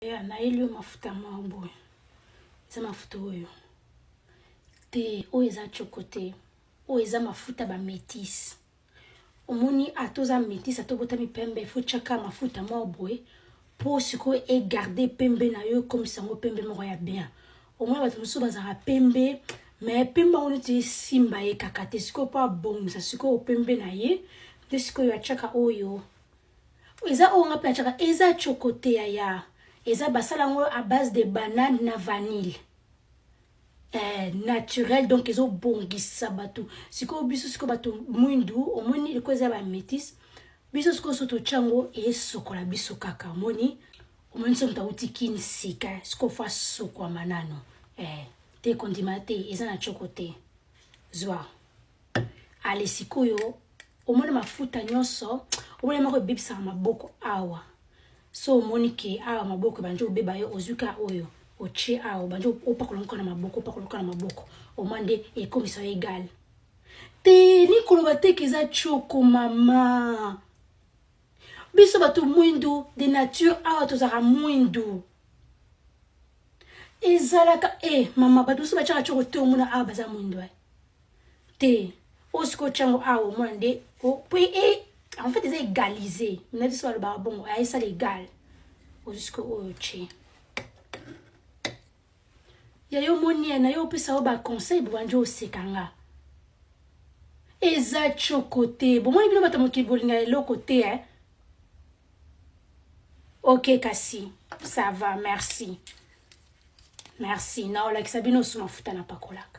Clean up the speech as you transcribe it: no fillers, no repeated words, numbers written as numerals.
Ya nayeli yo mafuta moko boye, eza mafuta oyo te, oyo eza choko te, oyo eza mafuta ba métis. Omoni, ata oza métis, ata obotami pembe, faut tiaka mafuta moko boye mpo sikoyo egarde pembe na yo, ekomisa yango pembe moko ya bien. Omoni, bato mosusu bazalaka pembe, mais pembe yango neti esimba ye kaka te. Sikoyo mpo abongisa sikoyo pembe na ye nde sikoyo atiaka oyo. Eza oyo nga mpe atiaka, eza choko te yaya, eza basala yango à base de banane na vanille, naturel, donc ezobongisa bato. Sikoyo biso, sikoyo bato mwindu, omoni liko eza bamétis, biso sikoyo so totya yango, esokola biso kaka. Omoni, omoni so moto awuti kini sika, sikoyo faut asokwama nano. Te, kondima te, eza na choko te. Zwa, ale. Sikoyo omoni mafuta nyonso, omoni moko ebebisaka maboko awa. So omoni ke awa maboko ebandi obeba yo, ozwi ka oyo, otie awa, obandi opakola ngo na maboko, opakola na maboko, omwa nde ekomisa yo égal te. Ni koloba te ke eza choko. Mama, biso bato mwindu de nature awa tozalaka mwindu, ezalaka e mama, bato mosusu batiaka choko te, omona awa baza mwindu te. Oyo sikoyo otyango awa, omona nde po e en fait eza égalisé na biso, balobaka bongo, ayesala égal. Ozwi sikoyo oyo, otie ya yo, moni ya na yo, opesa yo baconseil, bobandi oseka nga. Eza choko te. Bomoni bino bato mokili bolinga eloko te, eh? Ok, kasi ça va, merci, merci. Naolakisa bino osu mafuta napakolaka.